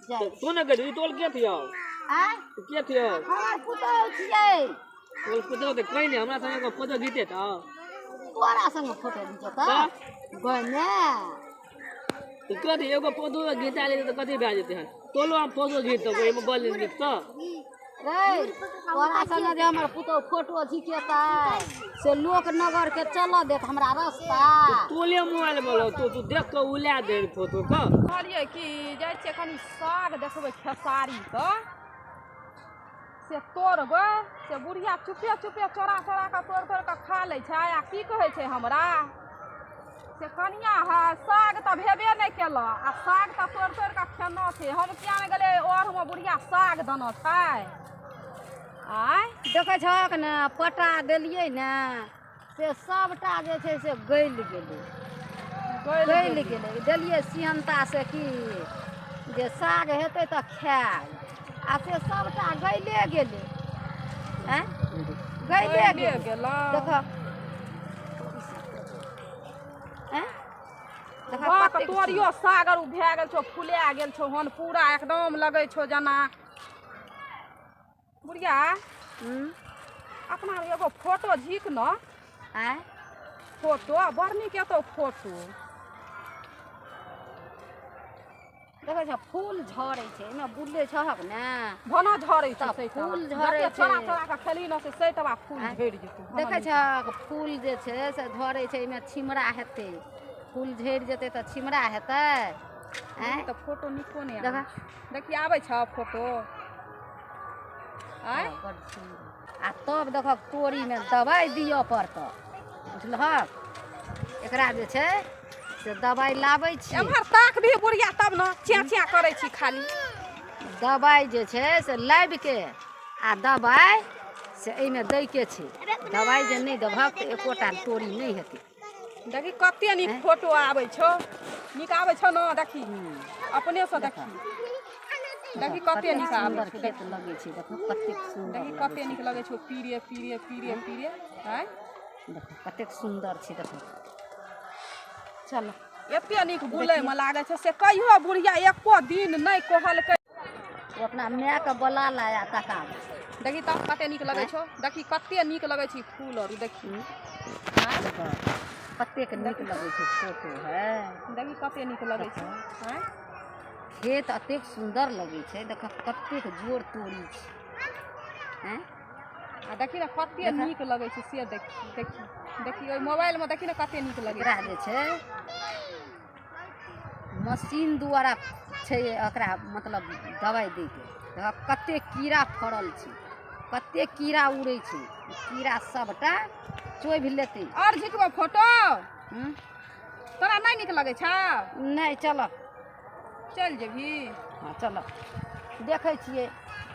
जाइ। तू ने गई तोल के थियो? आय? के थियो? हमर पुतहु छियै। तोल पुतहु तऽ कहि नहि हमरा संगे फोटो घिचेतौ। तोरा संगे फोटो घिचेतौ गय ने? तऽ कथी एगो फोटो घिचा लेतै तऽ कथी भए जेतै हन? तोलो हम फोटो घिचतौ ओहिमे बल घिचतौ रे। तोरा संगे जे हमर पुतहु फोटो घिचेतै से लोक नगर के चलऽ देत हमरा रास्ता? तोले मोबाइल में तू तू देख कऽ उला दे फोटो के। कहलियै कि जाइ छियै कनि साग देखबै खेसारीके, से तोड़बै। से बुढ़िया चुपे चुपे चोरा चोरा कऽ तोड़ि तोड़ि कऽ खा लै छै आ की कहै छै हमरा से कनिया है साग तऽ भेबे नहि केलक आ साग तऽ तोड़ि तोड़ि कऽ खेना छै। हम किया नहि गेलियै ओरमे बुढ़िया साग देने छै। आँय देखै छहक ने, पटा देलियै ने से सबटा जे छै से गलि गेलै, गलि गेलै। देलियै सिहन्ता से कि जे साग हेतै तऽ खायब, आ से सबटा गलिए गेलै। आँय, गलिए गेलै। देखऽ, तोरियो साग आर भए गेल छौ, फुला गेल छौ हन पूरा एकदम लगै छौ जेना। बुढ़िया, अपना एगो फोटो झीक न। आँय? फोटो बड़ नीक एतौ फोटो। देखै छ, फूल झरै छै एहिमे, बुलै छहक ने? भना झरै छै। फूल झरै छै। चोरा चोरा कऽ खेलही ने से तबा फूल झरि जेतौ। देखै छहक, फूल जे छै से झरै छै, एहिमे छिमरा हेतै। फूल झरि जेतै तऽ छिमरा हेतै। आँय, तऽ फोटो नीको नहि देख, देखी आबै छ फोटो। आँय, बड़ सुन्दर। आ तब देखक तोरीमे दबाइ दिअ पड़तौ, बुझलहक? एकरा जे छै से दबाइ लाबै छी। एम्हर ताक भी बुढ़िया तब ने, च्या च्या करै छी खाली। दबाइ जे छै से लाबिके आ दबाइ से एहिमे दैके छै। दबाइ जे नहि देबहक तऽ एकोटा तोरी नहि हेतै। देखी कते नीक फोटो आबै छौ, नीक आबै छौ ने? देखी अपनेसँ, देखी देखी कते नीक आबै छै। खेत लगै छै, देखो कतेक सुन्दर। देखी कते नीक लगै छौ, पीरे पीरे पीरे पीरे। आँय, देखो कतेक सुन्दर छै, देखो। चल, एते नीक बुलैमे लागै छै से कहियो बुढ़िया एको दिन नहि कहलकै। ओ अपना मायके बोला लाया तका। देखी तऽ कते नीक लगै छौ, देखी कते नीक लगै छै फूल आर। देखी कतेक नीक लगै छै फोटो है। देखी कते नीक लगै छै। आँय, खेत एतेक सुन्दर लगै छै, देख कतेक जोर तोरी छै। आँय, आ देखी ने कते नीक लगै छै से। देखी देखी देखी, ओहि मोबाइलमे देखी ने कते नीक लगै छै। एकरा जे छै मशीन द्वारा छै एकरा मतलब दबाइ दैके। देख कते कीड़ा फड़ल छै, कते कीड़ा उड़ै छै, कीड़ा सबटा चोभि लेतै। आओर झिकबो फोटो? तोरा नहि नीक लगै छौ? नहि, चल। चलि जेबही? हँ, चल। देखै छियै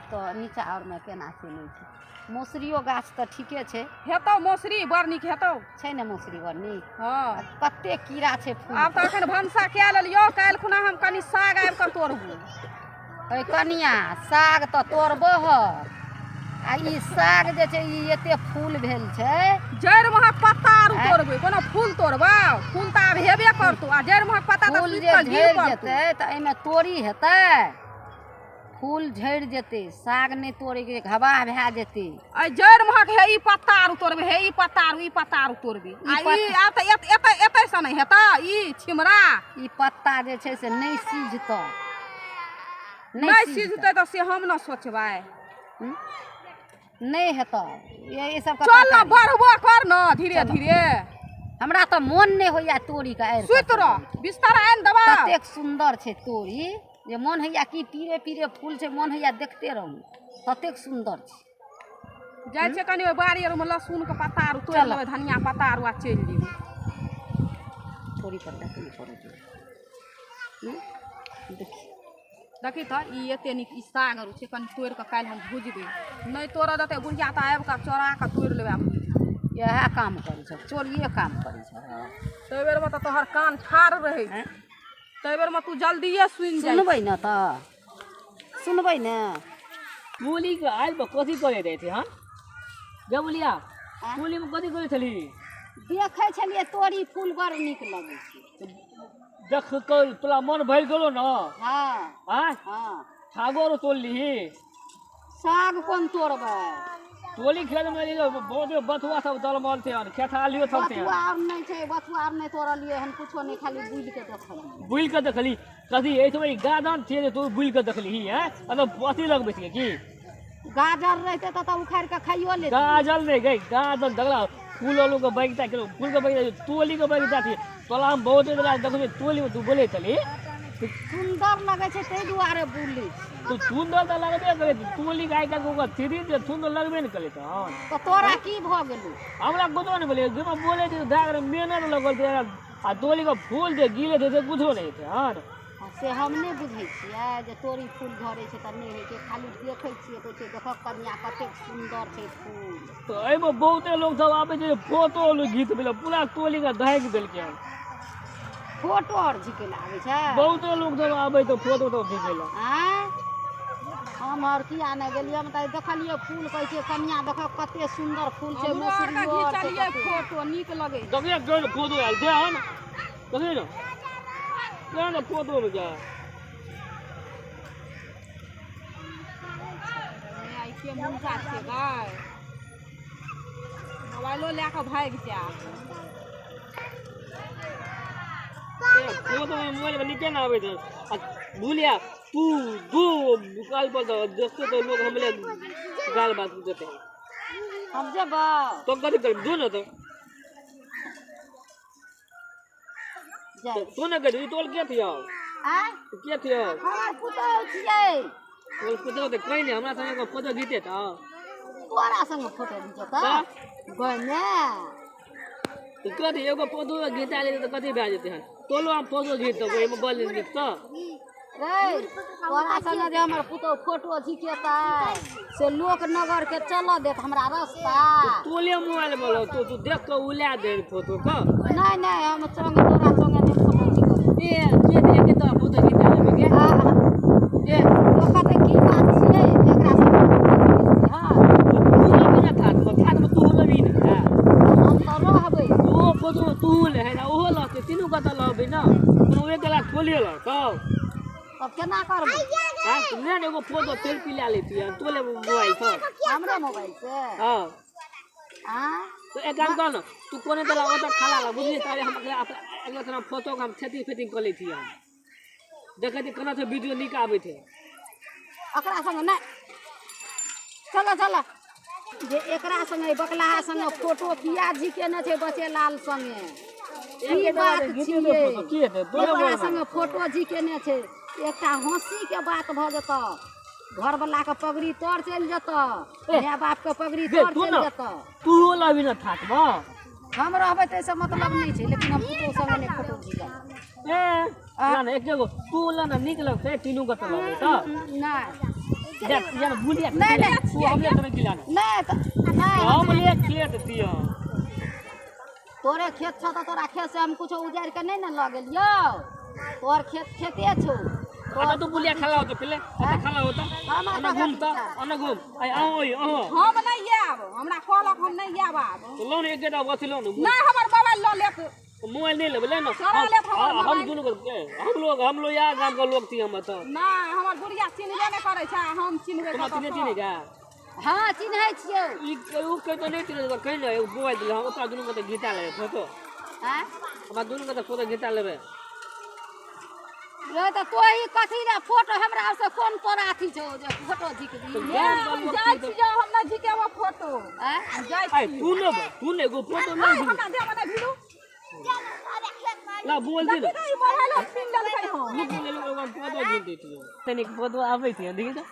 तऽ नीचा आरमे केना छै, नहि छै। मौसरियो गाछ तऽ ठीके छै। हेतौ मौसरी, बड़ नीक हेतौ। छै ने मौसरी बड़ नीक? हँ। कते कीड़ा छै फूल। आब तऽ एखन भनसा कए लेलियौ, काल्हि खुना हम कनि साग आबि कऽ तोड़बो। अरे कनिया, साग तऽ तोड़बह, आ ई साग जे छै ई एते फूल भेल छै। जड़ि महक पत्ता आर तोड़बै, कोनो फूल तोड़बौ? फूल तऽ आब हेबे करतौ, आ जड़ि महक पत्ता तऽ फूल जे झड़ि जेतै तऽ एहिमे तोरी हेतै? फूल झड़ि जेतै, साग नहि तोड़ैके घबाह भए जेतै। एहि जड़ि महक हे ई पत्ता आर तोड़बै, हे ई पत्ता आर, ई पत्ता आर तोड़बै। आ ई आब तऽ एतै एतैसँ नहि हेतै ई छिमरा। ई पत्ता जे छै से नहि सिझतौ। नहि सिझतै तऽ से हम ने सोचबै। नहि हेतौ ई सब। चल ने, बढ़बो कर ने धीरे धीरे। हमरा तऽ मोन नहि होइया तोरी के। सुति रह, बिस्तर आनि देबा। ततेक सुन्दर छै तोरी जे मोन होइया कि पीरे पीरे फूल छै, मोन होइया देखते रहू, ततेक सुन्दर छै। जाइ छै कनि ओहि बाड़ी आरमे लहसुनके पत्ता आर तोड़ि लेबै, धनिया पत्ता आर, आ चलि जेबै। तोरी पर देखी पड़ै छै, देखी देखी तऽ ई एते नीक ई साग आर छै, कनि तोड़ि कऽ काल्हि हम भुजबै। नहि तोड़ऽ देतै बुढ़िया तऽ आबि कऽ चोरा कऽ तोड़ि लेबै आ भुजबै। इएह काम करै छै, चोरिए काम करै छै। ताहि बेरमे तऽ तोहर कान ठाढ़ रहै छै, ताहि बेरमे तू जल्दिए सुनि जाइ। सुनबै ने तऽ सुनबै ने। मूलीके आयल पर कथी करै रहै हन गे बुलिया? मूलीमे कथी करै छली? देखै छलियै तोरी फूल बड़ नीक लगै छै। देख कऽ तोरा मन भरि गेलो न। हाँ आँय हाँ सागो आरो तोड़ लीही। साग कोन तोड़बै? टोली खेत में बहुत बथुआ सब दलमल छै हन, खेसालियो सब छै। बथुआ आर नहि छै, बथुआ आर नहि तोड़लियै हन, कुछो नहि, खाली बुलि के देखलियै। बुलि के देखली कथी? एहि समय गाजर छियै जे तू बुलि के देखली हैं? मतलब अथी लगबै छियै की? गाजर रहितै तऽ उखाड़ि कऽ खाइयो लेतियै। गाजर नहि गई, गाजर देखला फूल आलू के बगीचा के फूल के बगीचा तोली के बगीचा छै तोला हम बहुत दिना देखबै तोली तू बोलै छली सुन्दर लगै छै ताहि दुआरे बुलै छी। तो सुन्दर तऽ लगबे करै छै तोली के आइ काल्हि ओकर थ्री जे सुन्दर लगबे ने करै तहन। तऽ तोरा की भऽ गेलौ? हमरा कुछो नहि भेलै, जेना बोलै छै दाग मेहनत लगल छै आ तोली के फूल जे गिरे छै से कुछो नहि छै हन। से हम नहि बुझै छियै जे तोरी फूल झड़ै छै तऽ नहि होइ छै, खाली देखै छियै कहै छै देखऽ कनिया कतेक सुन्दर छै फूल। तऽ एहिमे बहुते लोक सब आबै छै फोटो घिचबै लए, पूरा तोली के धाकि देलकै हन। फोटो आर झिकै लए आबै छै? बहुते लोक सब आबै छै फोटो सब घिचै लए। आँय हम आर किया नहि गेलियै? हम तऽ देखलियै फूल, कहै छियै कनिया देखऽ कते सुन्दर फूल छै, हमरो आरके घिचलियै फोटो, नीक लगै छै। देखियै केहन फोटो आयल छै हन, देखियै ने केहन फोटो मे छै। आइ के मुँह छियै गाय, मोबाइलो लए कऽ भागि जायब। फोटो में मोबाइल में नीके ना आबै छै। आ भूलिया तू दू गाल पर देखते तो लोग हमले गाल बात देते हैं। हम जेबौ तो कथी करबी? दू ने तो तू ने कह तोल के थियौ? आँय के थियौ? हमर पुतहु छियै। तोल पुतहु तऽ कहि नहि हमरा संगे फोटो घिचेतौ। तोरा संगे फोटो घिचेतौ गने? तऽ कथी एगो फोटो घिचा लेतै तऽ कथी भए जेतै हन? तोलो हम फोटो घीच देबौ, एहिमे बल घीच तऽ रे तोरा संगे जे हमर पुतहु फोटो झिकेतै से लोक नगर के चलऽ देत हमरा रास्ता? तोले मोबाइल में लऽ तू देख कऽ उला दे फोटो के। नहि नहि हम संग तोरा संगे नहि फोटो झिकेबै। ए के के तऽ फोटो घिचा लेबै के? ए कहतै की बात छियै एकरा संगे फोटो झिकेतै? हँ तू रहबी ने थाकमे, थाकमे तू लेबही ने। हम तऽ रहबै। ओ फोटो तू ले है ना ओहो लहतै, तीनू कतऽ लहबै ने, कोनो एक लाख खोलिए लहतौ तब केना करबै? नहि ने एगो फोटो सेल्फी लए लैतियै तोले मोबाइल से। हमरे मोबाइल से? हँ आँय तो एक काम कर न, तू कोने तोरा ओतऽ खाला ला बुझलियै, तारे हम अगला तरह फोटो के हम छेती फेती कऽ लै छियै, हम देखै छियै केना से वीडियो नीक आबै छै। एकरा संगे नहि चलऽ चलऽ जे एकरा संगे बकलाहा संगे फोटो किया झिकेने छै बचेलाल संगे? की बात छियै? एकरा संगे फोटो झिकेने छै, एकटा हँसी के बात भऽ जेतऽ, घरवला के पगड़ी तर चलि जेतऽ, माय बाप के पगड़ी तर चलि जेतऽ। तू लबी न थाकबऽ? हम रहबै ताहिसँ मतलब नहि छै, लेकिन हम पुतहु संगे नहि फोटो घिचब। ए ना एकेगो तू ल न नीक लगतै, तीनू कतऽ लगबै तऽ नहि देख यार भूलिया नहि नहि तू हमले तोरे गिला नहि नहि हमले खेत दिअ। तोरे खेत छौ तऽ तोरा खेत से हम कुछो उजाड़ि कऽ नहि ने लऽ गेलियौ, तोहर खेत खेते छौ। अच्छा तू बुलिया खाला होतो पहिले, अच्छा खाला होता अना घूम त अना घूम आइ आओ ओइ अहो। हम नहि आयब, हमरा कहलक हम नहि आयब आब। तो लो ने एक गेटा अथी लो ने। नहि हमर मोबाइल लऽ लेत। मोबाइल नहि लेबै ले न, चोरा लेत हमर हम मोबाइल। दुनू के हम लोग या गाम के लोग छी हम तऽ। नहि हमर बुढ़िया चिन्हबे नहि करै छै, हम चिन्हबै तोरा चिन्है छी ने गा? हँ चिन्है छियौ। ई उ कहितो नहि चिन्है छै, कहि ने एगो मोबाइल देले हम ओकरा दुनू के तऽ घिचा लेबै फोटो। आँय हमरा दुनू के तऽ फोटो घिचा लेबै। रे तऽ तोही कथी रे फोटो हमरा से कोन तोरा अथी छौ जे फोटो झिकबी? हम जाइ छियौ, हम नहि झिकेबौ फोटो। आँय हम जाइ आइ छियौ। तू ने तू ने एगो फोटो नहि हमरा देह मे नहि भिड़ू। ला बोल दे देखी तऽ ई मोबाइलो छीन लेलकै हन। मुख ले एगो फोटो घिच दैतियौ। तनिक फोटो आबै छै देखी तऽ।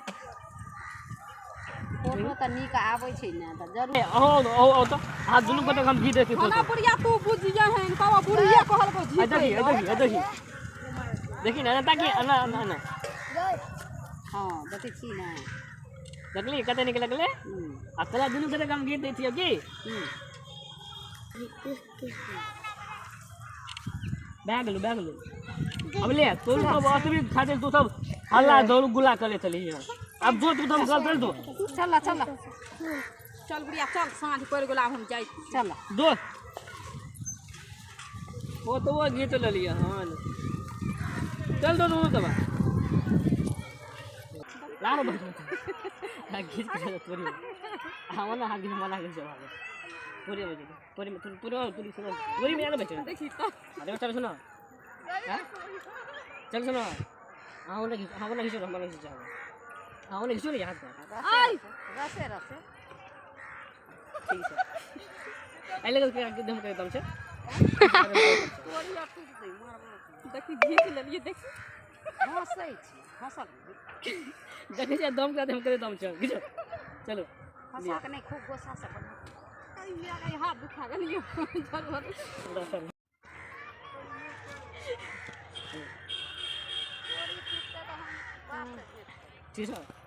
फोटो तऽ नीक आबै छै ने तऽ जरूर। अहो अहो तऽ अहाँ दुनू गोटे हम घीच दै छी खाना फोटो। बुढ़िया तू बुझियहन, कहबो बुढ़िये कहलको आ झिकै। देखी देखी देखी देखी ना ताकि अना अना अना। हँ देखै छी ने। देखली कते नीक लगलै? आ तोरा दुनू गोटे हम घीच दै छियौ की? भए गेलौ भए गेलौ। अब ले तोर सब अतबी खातिर तू सब हल्ला दौड़ गुला करे चली। अब जो तू सब गलत दो। चल चल चल बुढ़िया चल, साँझ पड़ि गेल आब हम जाइ छी। चल दो फोटो घीच लेलियै हन। चल दो दो दबा लारो बस घिच के तोरी हाँ ना हाथ घिच मना घिच तोरी बजे तोरी में तोरी तोरी सुनो तोरी में आना बच्चे देखी तो अरे चल सुनो हां चल सुनो हाँ ना घिच हाँ ना घिचो हम ना घिच हाँ ना घिचो नहीं हाथ आई रसे रसे ठीक है आई लगे के दम के दम से तोरी और टूट गई मार देखी घीच लेलिए देखी हंसै छी हंसल देखे छै दम के दम के दम छै घिचो चलो हंसा के नहीं खूब गोस्सा से बना अरे हाथ दुखा गेलियो जरूर ठीक है।